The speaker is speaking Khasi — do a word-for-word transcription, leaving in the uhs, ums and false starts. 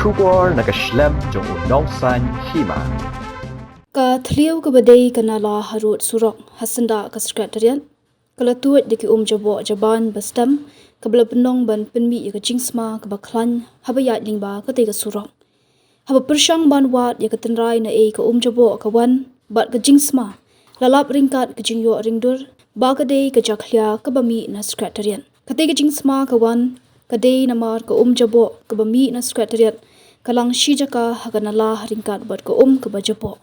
Khubor na ka shlem jong u Nongsaiñ Hima. Ka thliew kaba dei ka nala harud surok ha syndah ka Secretariat ka la tuid da ki um jaboh jaban ba stem, kaba la pynlong ban pynmih ïa ka jingsma kaba khlaiñ haba ïaid lyngba katei ka surok. Haba pyrshang ban wad ïa ka tynrai naei ka um jaboh ka wan bad ka jingsma, la lap ryngkat ka jingïoh ringdur ba ka dei ka jakhlia kaba mih na Secretariat. Katei ka jingsma ka wan ka dei namar ka um jaboh kaba mih na Secretariat ka lang shi jaka ha ka nala ha ryngkat bad ka um kaba jaboh.